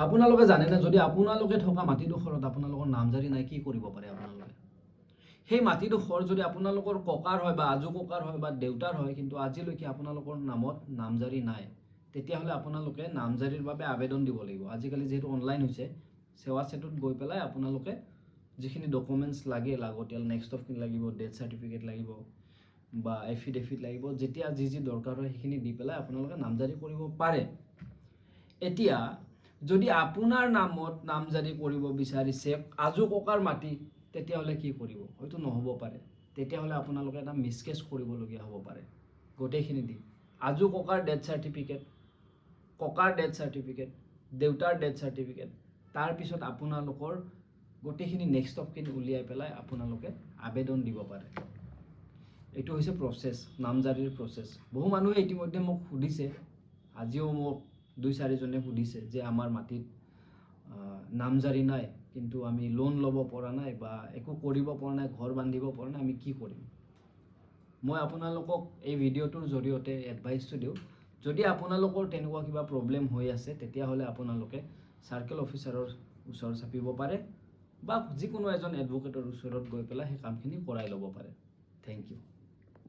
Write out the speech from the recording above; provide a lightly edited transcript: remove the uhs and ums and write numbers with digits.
আপোনালোকে জানেনে, যদি আপোনালোকে থকা মাটিডোখৰত আপোনালোকৰ নামজাৰি নাই, কি কৰিব পাৰে আপোনালোকে? সেই মাটিডোখৰ যদি আপোনালোকৰ ককাৰ হয় বা আজু ককাৰ হয় বা দেউতাৰ হয়, কিন্তু আজিলৈকে আপোনালোকৰ নামত নামজাৰি নাই, তেতিয়াহ'লে আপোনালোকে নামজাৰিৰ বাবে আবেদন দিব লাগিব। আজিকালি যিহেতু অনলাইন হৈছে, সেৱা সেতুত গৈ পেলাই আপোনালোকে যিখিনি ডকুমেণ্টছ লাগে লাগতিয়াল, নেক্সট অফ কিন লাগিব, ডেথ চাৰ্টিফিকেট লাগিব বা এফিডেভিট লাগিব, যেতিয়া যি যি দৰকাৰ হয় সেইখিনি দি পেলাই আপোনালোকে নামজাৰি কৰিব পাৰে। এতিয়া যদি আপোনাৰ নামত নামজাৰি কৰিব বিচাৰিছে আজু ককাৰ মাটি, তেতিয়াহ'লে কি কৰিব? হয়তো নহ'ব পাৰে। তেতিয়াহ'লে আপোনালোকে এটা মিছকেছ কৰিবলগীয়া হ'ব পাৰে। গোটেইখিনি দি, আজু ককাৰ ডেথ চাৰ্টিফিকেট, ককাৰ ডেথ চাৰ্টিফিকেট, দেউতাৰ ডেথ চাৰ্টিফিকেট, তাৰপিছত আপোনালোকৰ গোটেইখিনি নেক্সট অফ কিন উলিয়াই পেলাই আপোনালোকে আবেদন দিব পাৰে। এইটো হৈছে প্ৰচেছ, নামজাৰিৰ প্ৰচেছ। বহু মানুহে ইতিমধ্যে মোক সুধিছে, আজিও মোক দুই চাৰিজনে সুধিছে যে আমাৰ মাটিত নামজাৰি নাই, কিন্তু আমি লোন ল'ব পৰা নাই বা একো কৰিব পৰা নাই, ঘৰ বান্ধিব পৰা নাই, আমি কি কৰিম? মই আপোনালোকক এই ভিডিঅ'টোৰ জৰিয়তে এডভাইচটো দিওঁ, যদি আপোনালোকৰ তেনেকুৱা কিবা প্ৰব্লেম হৈ আছে, তেতিয়াহ'লে আপোনালোকে চাৰ্কেল অফিচাৰৰ ওচৰ চাপিব পাৰে বা যিকোনো এজন এডভকেটৰ ওচৰত গৈ পেলাই সেই কামখিনি কৰাই ল'ব পাৰে। Thank you.